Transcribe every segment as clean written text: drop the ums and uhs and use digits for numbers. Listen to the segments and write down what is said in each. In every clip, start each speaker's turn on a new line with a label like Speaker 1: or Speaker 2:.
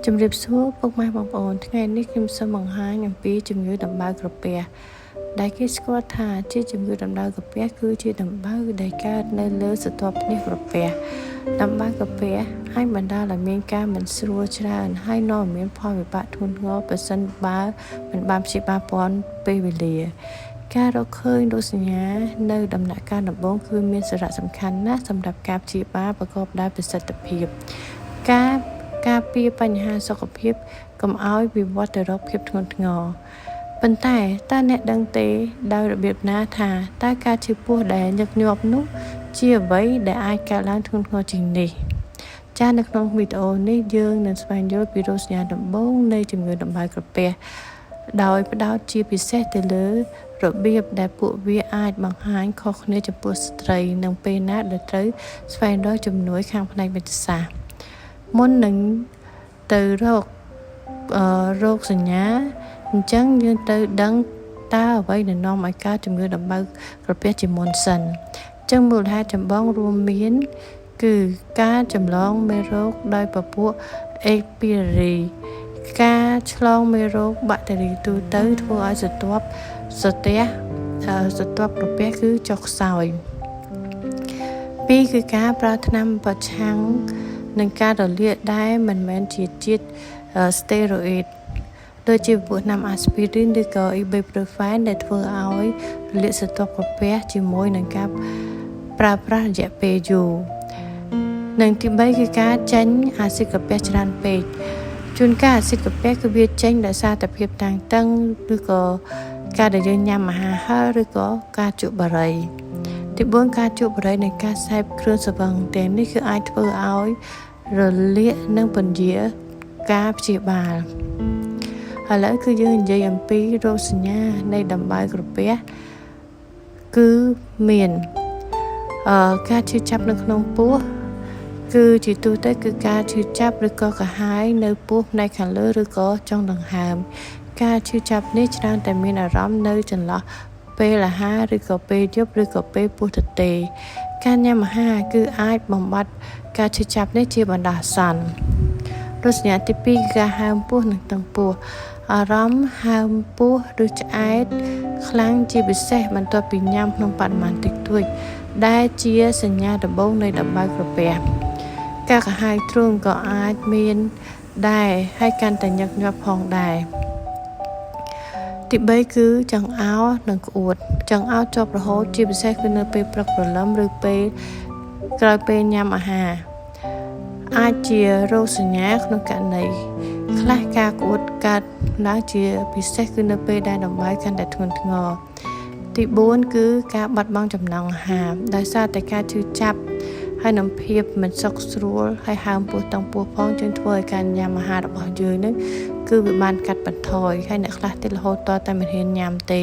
Speaker 1: ជំរាបសួរពុកម៉ែបងប្អូនថ្ងៃនេះខ្ញុំសូមបង្ហាញអំពីជំងឺដំបៅក្រពះដែលគេស្គាល់ថាជាជំងឺដំបៅក្រពះគឺជាដំបៅដែលកើតនៅលើស្រទាប់ភ្នាសក្រពះដំបៅក្រពះអាចបណ្ដាលឲ្យមានការមិនស្រួលច្រើនហើយនាំឲ្យមានផលវិបាកធ្ងន់ធ្ងរប្រសិនបើមិនបានព្យាបាលទាន់ពេលវេលា ការរកឃើញរោគសញ្ញានៅដំណាក់កាលដំបូងគឺមានសារៈសំខាន់ណាស់សម្រាប់ការព្យាបាលប្រកបដោយប្រសិទ្ធភាពការការពារបញ្ហាសុខភាពកុំឲ្យវិវត្តទៅរកភាពធ្ងន់ធ្ងរប៉ុន្តែតើអ្នកដឹងទេដោយរបៀបណាថាតើការឈឺពោះដែលញឹកញាប់នោះជាអ្វីដែលអាចកើតឡើងធ្ងន់ធ្ងរជាងនេះចា៎នៅក្នុងវីដេអូនេះយើងនឹងស្វែងយល់ពីរោគសញ្ញាដំបូងនៃជំងឺដំបៅក្រពះដោយផ្ដោតជាពិសេសទៅលើរបៀបដែលពួកវាអាចបង្ហាញខុសគ្នាចំពោះស្ត្រីនិងពេលណាដែលត្រូវស្វែងរកជំនួយខាងផ្នែកវេជ្ជសាស្ត្រមុននឹងទៅរករោគសញ្ញាអញ្ចឹងយើងត្រូវដឹងតើអ្វីដែលនាំឲ្យកើតជំងឺដំបៅក្រពះជាមុនសិនអញ្ចឹងមូលហេតុចម្បងរួមមានគឺការចម្លងមេរោគដោយពពួក H. pylori ការឆ្លងមេរោគបាក់តេរីទូទៅធ្វើឲ្យស្រទាប់សទះស្រទាប់ក្រពះគឺចុះខ្សោយពីរគឺការប្រើថ្នាំប្រឆាំងនឹងការរលាកដែលមិនមែនជាជាតិស្តេរ៉ូអ៊ីតដូចជាពពួកថ្នាំអាស្ពីរីនឬក៏អ៊ីប៊ីប្រូហ្វែនដែលធ្វើឲ្យរលាកស្រទាប់ក្រពះជាមួយនឹងការប្រើប្រាស់រយៈពេលយូរនិងទី3គឺការចេញអាស៊ីតក្រពះច្រើនពេកជួនកាលអាស៊ីតក្រពះគឺវាចេញដោយសារតែភាពតានតឹងឬក៏ការដែលយើងញ៉ាំអាហារហឹរឬក៏ការជក់បារីទី4ការជក់បារីនៃការសេពគ្រឿងស្រវឹងទាំងនេះគឺអាចធ្វើឲ្យរលាកនិងពន្យាការព្យាបាលឥឡូវគឺយើងនិយាយអំពីរោគសញ្ញានៃដំបៅក្រពះគឺមានការឈឺចាប់នៅក្នុងពោះគឺជាទូទៅគឺការឈឺចាប់ឬក៏ក្រហាយនៅពោះផ្នែកខាងលើឬក៏ចុងដង្ហើមការឈឺចាប់នេះច្រើនតែមានអារម្មណ៍នៅចន្លោះពេលអាហារឬក៏ពេលយប់ឬក៏ពេលពោះទទេការញ៉ាំអាហារគឺអាចបំបត្តិការឈឺចាប់នេះជាបណ្ដោះអាសន្នរោគសញ្ញាទី2គឺការហើមពោះនិងតឹងពោះអារម្មណ៍ហើមពោះឬឆ្អែតខ្លាំងជាពិសេសបន្ទាប់ពីញ៉ាំក្នុងបរិមាណតិចតួចដែលជាសញ្ញាដំបូងនៃដំបៅក្រពះការក្រហាយទ្រូងក៏អាចមានដែរហើយកាន់តែញឹកញាប់ផងដែរទី3គឺចង្អោរនិងក្អួតចង្អោរជាប់រហូតជាពិសេសគឺនៅពេលព្រឹកព្រលឹមឬពេលក្រោយពេលញ៉ាំអាហារអាចជារោគសញ្ញាក្នុងករណីខ្លះការក្អួតកើតឡើងជាពិសេសគឺនៅពេលដែលដំបៅកាន់តែធ្ងន់ធ្ងរទី4គឺការបាត់បង់ចំណង់អាហារដោយសារតែការឈឺចាប់ហើយនឹងភាពមិនសុខស្រួលហើយហើមពោះតឹងពោះផងចឹងធ្វើឲ្យការញ៉ាំអាហាររបស់យើងនឹងគឺវាបានកាត់បន្ថយហើយអ្នកខ្លះទៀតរហូតតតែមិនហ៊ានញ៉ាំទេ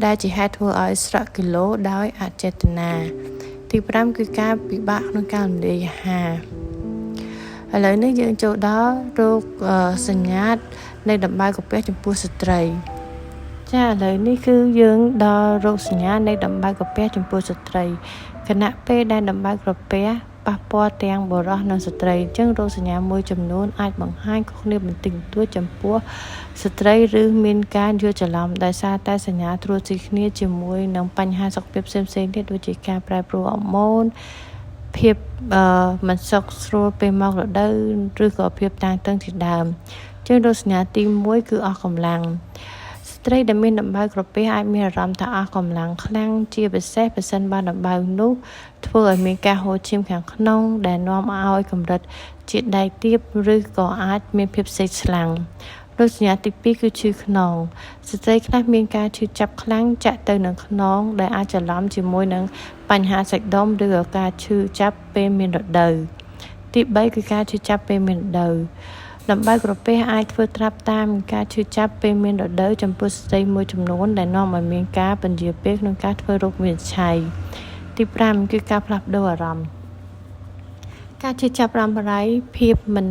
Speaker 1: ដែលជាហេតុធ្វើឲ្យស្រក់គីឡូដោយអចេតនាទី5គឺការពិបាកក្នុងការរំលាយអាហារឥឡូវនេះយើងចូលដល់រោគសញ្ញានៃដំបៅក្រពះចំពោះស្ត្រីចាឥឡូវនេះគឺយើងដល់រោគសញ្ញានៃដំបៅក្រពះចំពោះស្ត្រីខណៈពេលដែលដំបៅក្រពះប៉ះពាល់ទាំងបុរសនិងស្ត្រីអញ្ចឹងរោគសញ្ញាមួយចំនួនអាចបង្ហាញខុសគ្នាបន្តិចបន្តួចចំពោះស្ត្រីឬមានការយល់ច្រឡំដោយសារតែសញ្ញាត្រួតស៊ីគ្នាជាមួយនឹងបញ្ហាសុខភាពផ្សេងៗទៀតដូចជាការប្រែប្រួលអរម៉ូនភាពមិនសុខស្រួលពេលមករដូវឬក៏ភាពតានតឹងជាដើមចឹងរោគសញ្ញាទី1គឺអស់កម្លាំងស្ត្រីដែលមានដំបៅក្រពះអាចមានអារម្មណ៍ថាអស់កម្លាំងខ្លាំងជាពិសេសប្រសិនបើដំបៅនោះធ្វើឲ្យមានការហូរឈាមខាងក្នុងដែលនាំឲ្យកម្រិតជាតិដែកទាបឬក៏អាចមានភាពសេកស្លាំងរោគសញ្ញាទី2គឺឈឺខ្នងស្ត្រីខ្លះមានការឈឺចាប់ខ្លាំងចាក់ទៅនឹងខ្នងដែលអាចច្រឡំជាមួយនឹងបញ្ហាសាច់ដុំឬក៏ការឈឺចាប់ពេលមានរដូវទី3គឺការឈឺចាប់ពេលមានរដូវដំបៅក្រពះអាចធ្វើត្រាប់តាមការឈឺចាប់ពេលមានរដូវចំពោះស្ត្រីមួយចំនួនដែលនាំឲ្យមានការពន្យាពេលក្នុងការធ្វើរោគវិនិច្ឆ័យទី5គឺការផ្លាស់ប្ដូរអារម្មណ៍ការឈឺចាប់រ៉ាំរ៉ៃភាពមិន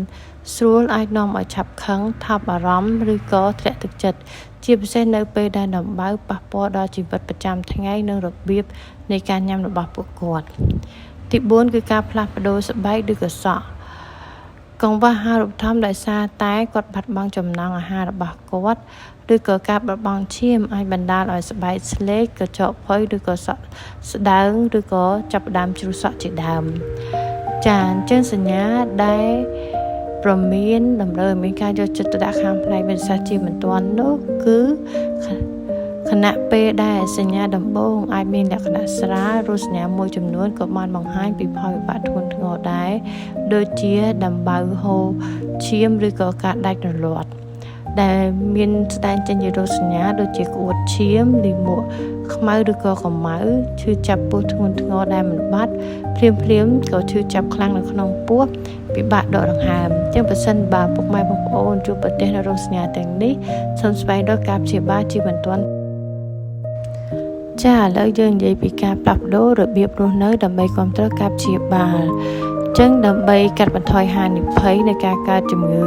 Speaker 1: ស្រួលអាចនាំឲ្យឆាប់ខឹងថប់អារម្មណ៍ឬក៏ធ្លាក់ទឹកចិត្តជាពិសេសនៅពេលដែលដំបៅប៉ះពាល់ដល់ជីវិតប្រចាំថ្ងៃនិងរបៀបនៃការញ៉ាំរបស់ពួកគាត់ទី4គឺការផ្លាស់ប្ដូរស្បែកឬក៏សក់ កង្វះអាហារូបត្ថម្ភដោយសារតែគាត់បាត់បង់ចំណង់អាហាររបស់គាត់ឬក៏ការបាត់បង់ឈាមអាចបណ្ដាលឲ្យស្បែកស្លេកក្រចកផុយឬក៏សក់ស្ដើងឬក៏ចាប់ផ្ដើមជ្រុះសក់ជាដើមចាអញ្ចឹងសញ្ញាដែលប្រមានតម្រូវឲ្យមានការយកចិត្តទុកដាក់ខាងផ្នែកវិទ្យាសាស្ត្រជាបន្ទាន់នោះគឺខណៈពេលដែលសញ្ញាដំបូងអាចមានលក្ខណៈស្រាលរោគសញ្ញាមួយចំនួនក៏បានបង្ហាញពីផលវិបាកធ្ងន់ធ្ងរដែរដូចជាដំបៅហូរឈាមឬក៏ការដាច់រលាត់ដែលមានស្ដែងចេញជារោគសញ្ញាដូចជាក្អួតឈាមលាមកខ្មៅឬក៏កម្ៅឈឺចាប់ពោះធ្ងន់ធ្ងរដែលមិនបាត់ភ្លាមភ្លាមក៏ឈឺចាប់ខ្លាំងនៅក្នុងពោះពិបាកដកដង្ហើមចឹងប្រសិនបើពុកម៉ែបងប្អូនជួបប្រទះនៅរោគសញ្ញាទាំងនេះសូមស្វែងរកការព្យាបាលជាបន្ទាន់ចាឥឡូវយើងនិយាយពីការផ្លាស់ប្ដូររបៀបរស់នៅដើម្បីគ្រប់គ្រងការព្យាបាលចឹងដើម្បីកាត់បន្ថយហានិភ័យនៃការកើតជំងឺ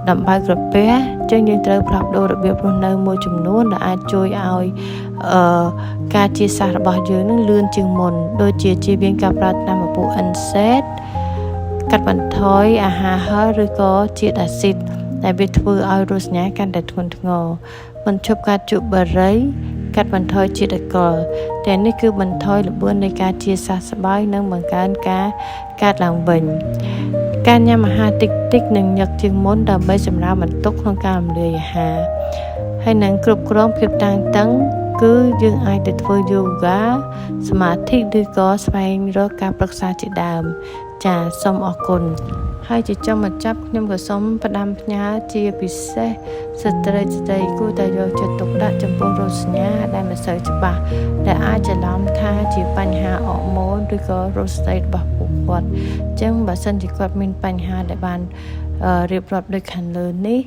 Speaker 1: ដំបៅក្រពះចឹងយើងត្រូវផ្លាស់ប្ដូររបៀបរស់នៅមួយចំនួនដែលអាចជួយឲ្យអឺការជាសះរបស់យើងនឹងលឿនជាងមុនដូចជាជៀសវាងការប្រើថ្នាំពពួក NSAID កាត់បន្ថយអាហារហឹរឬក៏ជាតិអាស៊ីតដែលវាធ្វើឲ្យរោគសញ្ញាកាន់តែធ្ងន់ធ្ងរបញ្ឈប់ការជក់បារីកាត់បន្ថយជាតិអាល់កុលតែនេះគឺបន្ថយល្បឿននៃការជាសះស្បើយនិងបង្កើនការកើតឡើងវិញការញ៉ាំអាហារតិចតិចនិងញឹកជាងមុនដើម្បីសម្រាលបន្ទុកក្នុងការរំលាយអាហារហើយនឹងគ្រប់គ្រងភាពតានតឹងគឺយើងអាចទៅធ្វើយូហ្គាសមាធិឬក៏ស្វែងរកការប្រឹក្សាជាដើមចាសូមអរគុណហើយជាចុងបញ្ចប់ខ្ញុំក៏សូមផ្ដាំផ្ញើជាពិសេសស្ត្រីស្ត្រីគួរតែយកចិត្តទុកដាក់ចំពោះរោគសញ្ញាដែលមិនសូវច្បាស់ដែលអាចច្រឡំថាជាបញ្ហាអរម៉ូនឬក៏រោគស្ត្រីរបស់ពួកគាត់អញ្ចឹងបើសិនជាគាត់មានបញ្ហាដែលបានរៀបរាប់ដូចខាងលើនេះ